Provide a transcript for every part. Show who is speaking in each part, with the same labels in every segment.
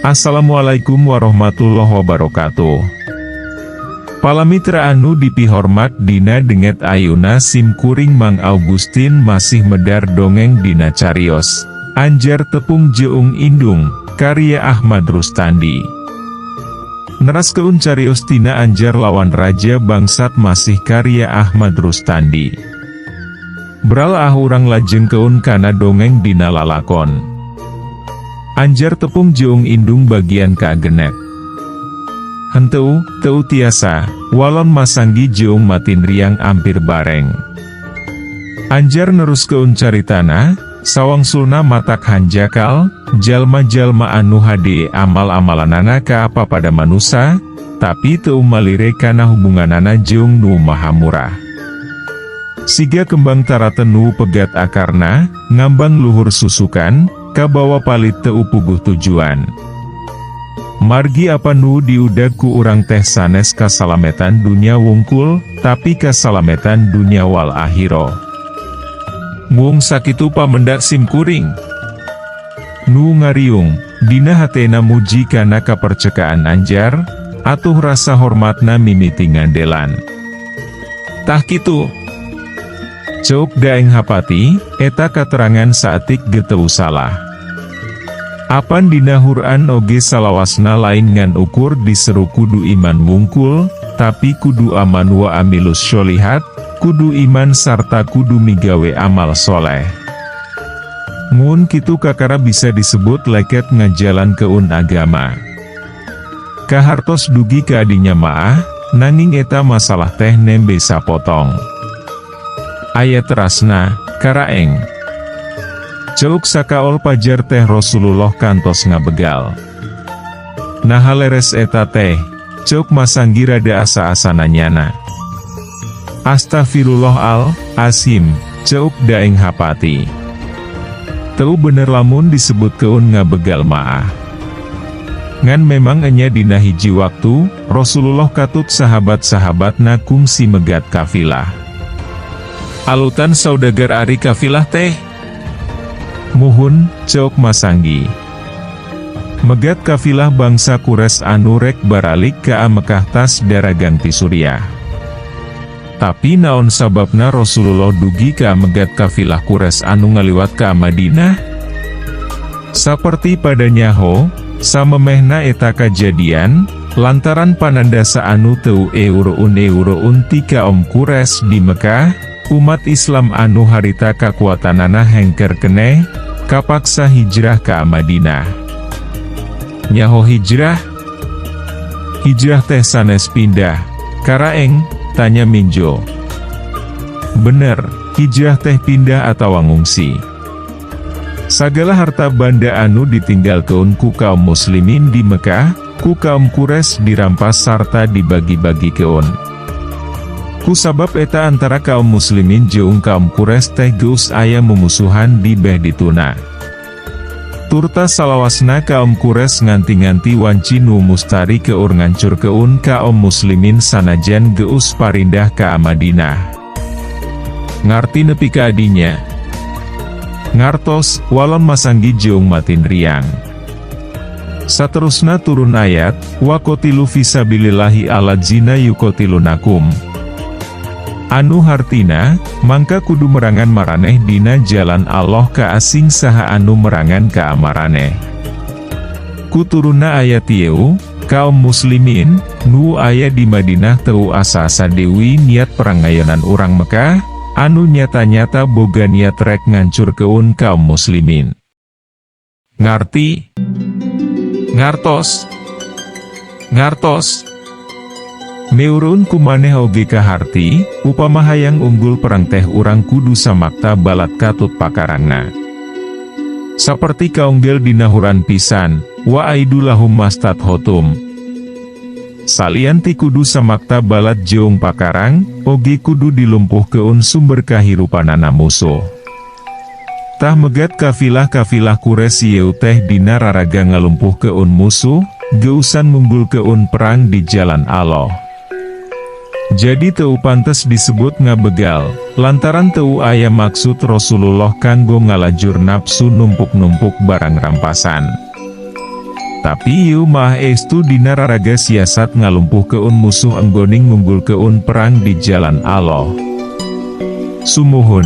Speaker 1: Assalamualaikum warahmatullahi wabarakatuh. Palamitra anu dipihormat, dina dinten ayeuna sim kuring Mang Augustin masih medar dongeng dina carios Anjar Tepung Jeung Indung karya Ahmad Rustandi. Neraskeun carios tina Anjar lawan Raja Bangsat, masih karya Ahmad Rustandi. Bral ah, urang lajengkeun kana dongeng dina lalakon Anjar Tepung Jeung Indung bagian ka-6. Henteu, teu tiasa, walon Masanggi jeung Matinriang ampir bareng. Anjar neruskeun caritana, sawangsulna matak hanjakal, jalma-jalma anu hade amal-amalanana ka apa pada manusa, tapi teu malire kana hubunganana jeung Nu Maha Murah. Siga kembang taraten nu pegat akarna, ngambang luhur susukan, kabawa palit teu puguh tujuan. Margi apa nu diudag ku urang teh sanes kasalametan dunia wungkul, tapi kasalametan dunia wal akhiro. Mung sakitu pamendak sim kuring. Nu ngariung, dina hatena muji kana kapercekaan Anjar, atuh rasa hormatna mimiti ngandelan. "Tah kitu," ceuk Daeng Hapati, "eta katerangan saeutik ge teu salah. Apan dina Quran oge salawasna lain ngan ukur diseru kudu iman wungkul, tapi kudu amanu wa amilus sholihat, kudu iman sarta kudu migawe amal soleh. Mun kitu kakara bisa disebut leket ngajalankeun agama." Kahartos dugi ka adinya maah, nanging eta masalah teh nembe sapotong. "Aya terasna, karaeng. Ceuk sakaol pajar teh Rasulullah kantos ngabegal." "Naha leres eta teh?" ceuk Masanggi rada asa-asa nanyana. "Astagfirullah al azim," ceuk Daeng Hapati. "Teu bener lamun disebutkeun ngabegal maah. Ngan memang enya dina hiji waktu, Rasulullah katut sahabat-sahabatna kungsi megat kafilah." "Alutan saudagar ari kafilah teh?" "Muhun," ceuk Masanggi. "Megat kafilah bangsa Quraisy anu rek baralik ka Mekah tas daragang ti Suriah." "Tapi naon sababna Rasulullah dugi ka megat kafilah Quraisy anu ngaliwat ka Madinah?" "Saperti pada nyaho, samemehna eta kajadian, lantaran panandasa anu teu eureun-eureun ti kaum Quraisy di Mekah, umat Islam anu harita kakuatanana hengker keneh, kapaksa hijrah ka Madinah." "Nyaho hijrah? Hijrah teh sanes pindah, karaeng?" tanya Minjo. "Bener, hijrah teh pindah atau ngungsi. Sagala harta banda anu ditinggalkeun ku kaum muslimin di Mekah, ku kaum Quraisy dirampas sarta dibagi-bagikeun. Ku sabab eta antara kaum muslimin jeung kaum Quraisy teh geus aya mumusuhan di beh dituna. Turta salawasna kaum Quraisy nganti-nganti wanci nu mustari keur ngancurkeun kaum muslimin sanajan geus parindah ka Madinah." "Ngarti nepi ka adinya?" "Ngartos," walon Masanggi jeung Matinriang. "Saterusna turun ayat, waqatilu fisabilillahi alladzina yuqatilunakum. Anu hartina, mangka kudu merangan maraneh dina jalan Allah ka asing saha anu merangan ka maraneh. Ku turunna ayat ieu, kaum muslimin nu aya di Madinah teu asa-asa deui niat perang ngayonan urang Mekah, anu nyata-nyata boga niat rek ngancurkeun kaum muslimin. Ngarti? Ngartos. Ngartos. Meureun ku maneh oge kaharti, upama hayang unggul perang teh urang kudu samakta balat katut pakarangna. Saperti kaunggel dina Quran pisan, wa aiddu lahum mastathotum. Salian ti kudu samakta balat jeung pakarang, oge kudu dilumpuhkeun sumber kahirupanana musuh. Tah, megat kafilah-kafilah Quraisy ieu teh dina raraga ngalumpuhkeun musuh, geusan ngunggulkeun perang di jalan Allah. Jadi teu pantes disebut ngabegal, lantaran teu aya maksud Rasulullah kanggo ngalajur nafsu numpuk-numpuk barang rampasan." Tapi ieu mah estu dina raraga siasat ngalumpuhkeun musuh enggoning ngunggulkeun perang di jalan Allah. Sumuhun.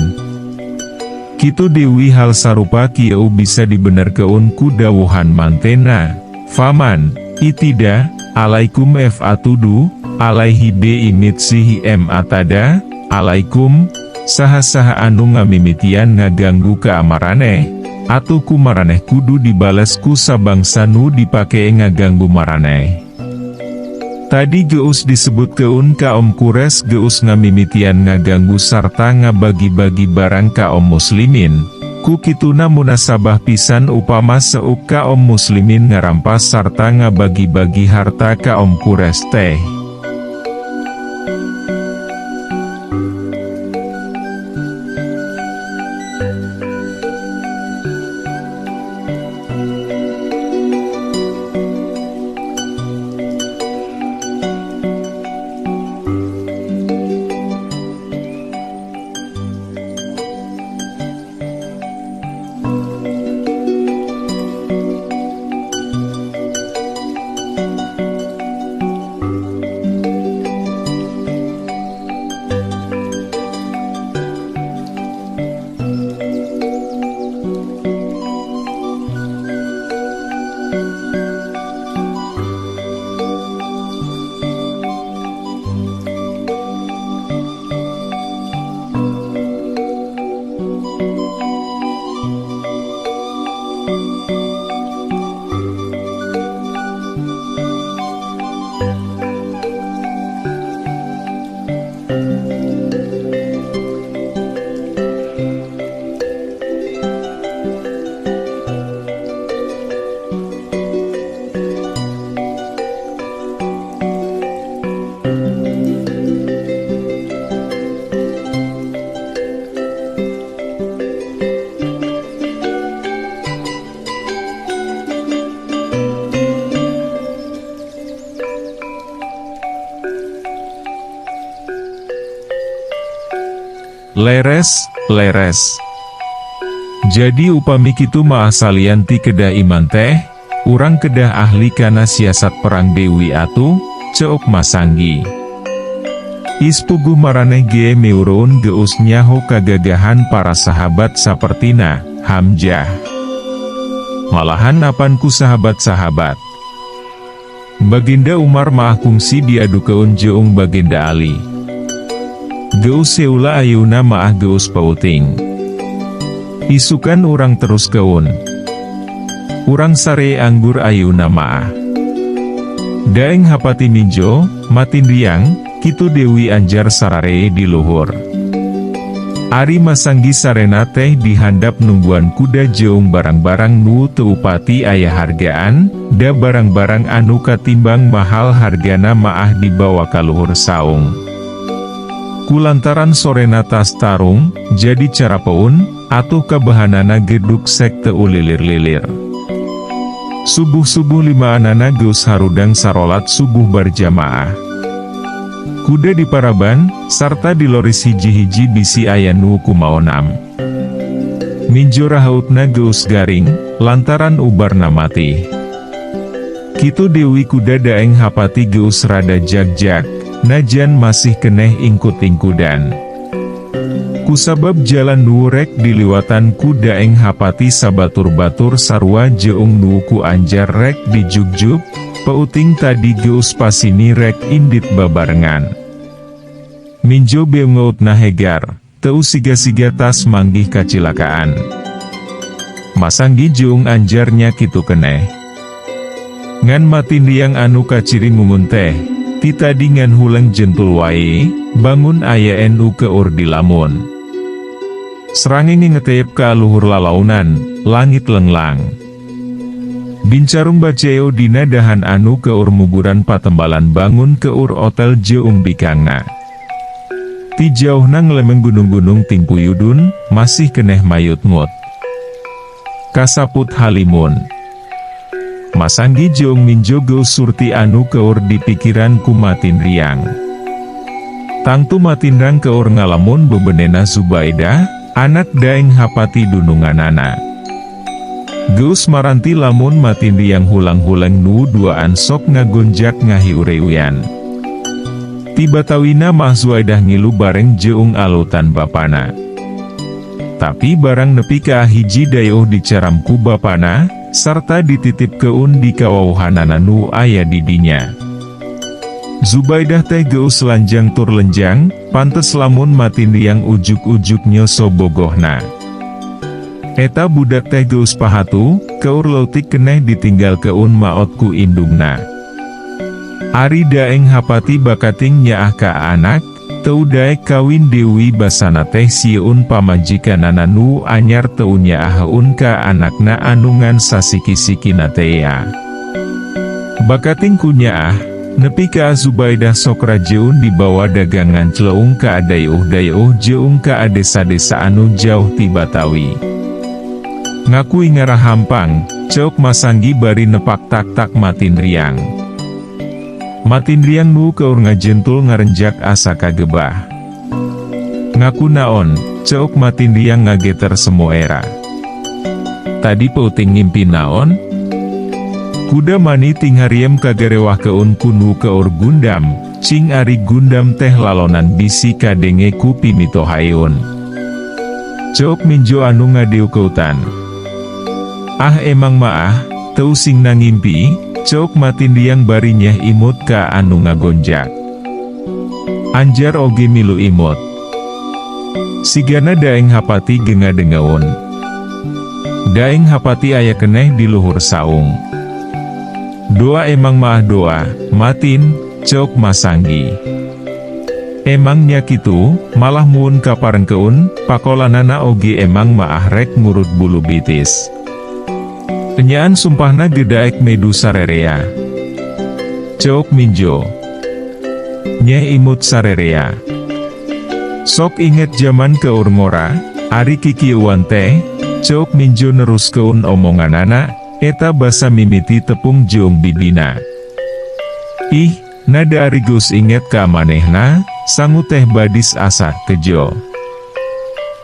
Speaker 1: Kitu deui hal sarupa kieu bisa dibenerkeun ku dawuhan mantena, Faman, itida, alaikum fa'tudu, alaihi bi mitslihi ma tada, alaikum, saha-saha anu ngamimitian ngaganggu ka maraneh, atuh ku maraneh kudu dibales ku sabangsa nu dipake ngaganggu maraneh. Tadi geus disebutkeun kaum Quraisy geus ngamimitian ngaganggu sarta ngabagi-bagi barang kaum muslimin, ku kituna munasabah pisan upama seuk kaum muslimin ngarampas sarta ngabagi-bagi harta kaum Quraisy teh. Leres, leres. Jadi upami kitu mah salian ti kedah iman teh, urang kedah ahli kana siasat perang deui atuh, ceuk Masanggi. Is puguh maraneh ge miureun geus nyaho kagagahan para sahabat sapertina Hamzah. Malahan apan ku sahabat-sahabat. Baginda Umar maah kungsi diadukeun jeung Baginda Ali. Geus seula ayeuna maah geus peuting. Isukan urang teruskeun. Urang sare anggur ayeuna maah. Daeng hapati minjo, matinriang, kitu deui anjar sararee di luhur. Ari Masanggi sarena teh dihandap nungguan kuda jeung barang-barang nu teu pati aya hargaan, da barang-barang anu katimbang mahal hargana maah dibawa ka luhur saung. Kulantaran sorena tas tarung, jadi carapeun, atuh kabehanana geduk sek teu lilir-lilir. Subuh-subuh limaanana geus harudang sarolat subuh barjamaah. Kuda diparaban, sarta diloris hiji-hiji bisi aya nu kumaonam. Minjo rahautna geus garing, lantaran ubarna mati. Kitu deui kuda Daeng Hapati geus rada jag-jag, najan masih keneh ingkut-ingkudan. Kusabab jalan nu rek diliwatan ku Daeng Hapati sabatur-batur sarua jeung nu ku anjar rek dijugjug, peuting tadi geus pasini rek indit babarengan. Minjo beungeutna hegar, teu siga-siga tas manggih kacilakaan. Masanggi jeung anjarnya kitu keneh. Ngan matindiang anu kaciri ngungun teh, ti tadi ngan huleng jentul wae, bangun aya nu keur dilamun. Srangenge ngetep ka luhur lalaunan, langit lenglang. Bincarung baceo dina dahan anu keur muguran patembalan bangun keur otel jeung bikangna. Ti jauhna ngelemeng gunung-gunung timpuyudun, masih keneh mayut ngut. Kasaput halimun. Masanggi jeung minjo geus surti anu keur dipikiran ku Matinriang. Tangtu Matinrang keur ngalamun bebenena Zubaidah, anak Daeng Hapati dununganana. Geus maranti lamun matinriang hulang-huleng nu duaan sok ngagonjak ngahiureuyan. Ti Batawina mah Zuaidah ngilu bareng jeung alutan bapana. Tapi barang nepi ka hiji dayeuh dicaram ku bapana, sarta dititipkeun di kawawuhanana nu aya di dinya. Zubaidah teh geus lanjang tur lenjang, pantes lamun matinriang ujug-ujug nyoso bogohna. Eta budak teh geus pahatu, keur leutik keneh ditinggalkeun maot ku indungna. Ari Daeng Hapati bakating nyaah ka anak, teu daek kawin deui basana teh sieun pamajikanana nu anyar teu nyaaheun ka anakna anu ngan sasiki-sikina tea. Bakating ku nyaah, nepi ka Zubaidah sok rajeun dibawa dagangan cleung ka dayeuh-dayeuh jeung ka desa-desa anu jauh ti Batawi. Ngakui ngarah hampang, ceuk Masanggi bari nepak tak-tak matinriang. Matinriang nu keur ngajentul ngarenjak asa kagebah. Ngaku naon, ceuk matinriang ngageter semuera. Tadi peuting ngimpi naon? Kuda mani tinghariem kagarewahkeun ku nu keur gundam, cing ari gundam teh lalonan bisi kadenge ku pimitohaeun. Ceuk Minjo anu ngadiukeutan. Ah emang maah, teu singna ngimpi, ceuk matinriang bari nyeh imut ka anu ngagonjak. Anjar oge milu imut. Sigana Daeng Hapati ge ngadengeun. Daeng Hapati aya keneh di luhur saung. Doa emang maah doa, Matin, ceuk Masanggi. Emang nya kitu, malah muun kaparengkeun, pakolanana oge emang maah rek ngurut bulu bitis. Enyaan sumpahna ge daek medu sarerea. Ceuk Minjo. Nyeh imut sarerea. Sok inget jaman keur ngora, ari kikieuan teh, ceuk Minjo neruskeun omonganana, eta basa mimiti tepung jeung bibina. Ih, nada ari geus inget ka manehna, sangu teh badis asa kejo.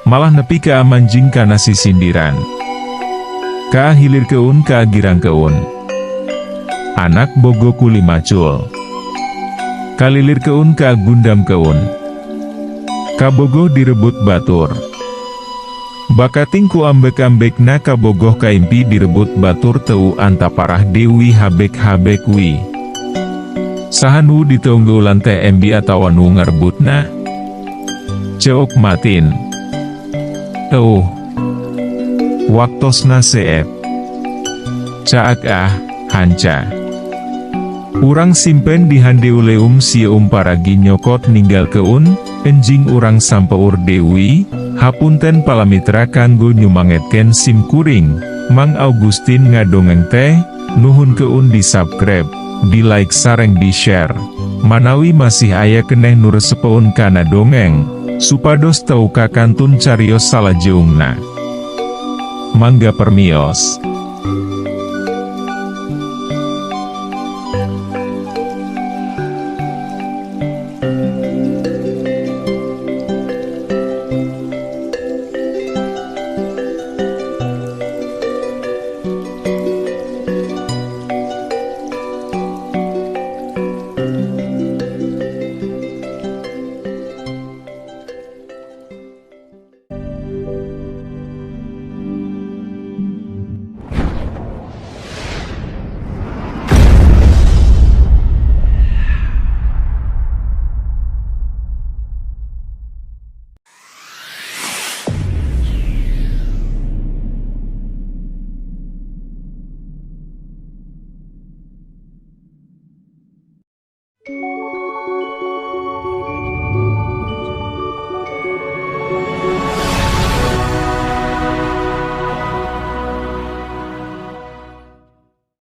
Speaker 1: Malah nepi ka manjing kana sisindiran. Ka hilirkeun ka girangkeun. Anak bogo kuli macul. Kalilirkeun ka gundamkeun. Kabogoh direbut batur. Bakating ku ambek-ambekna kabogoh kaimpi direbut batur teu antaparah deui habek-habek wi. Saha nu diteunggeulan teh embi atawa nu ngarebutna? Ceuk Matin. Euh. Waktosna seep. Caak ah, hanca. Urang simpen di handeuleum sieum paragi nyokot ninggalkeun, enjing urang sampeur deui, hapunten palamitra kanggo nyumangetkeun sim kuring, Mang Augustin ngadongeng teh, nuhunkeun di subscribe, di like sareng di share. Manawi masih aya keneh nu resepeun kana dongeng, supados teu kakantun carios salajeungna. Mangga permios.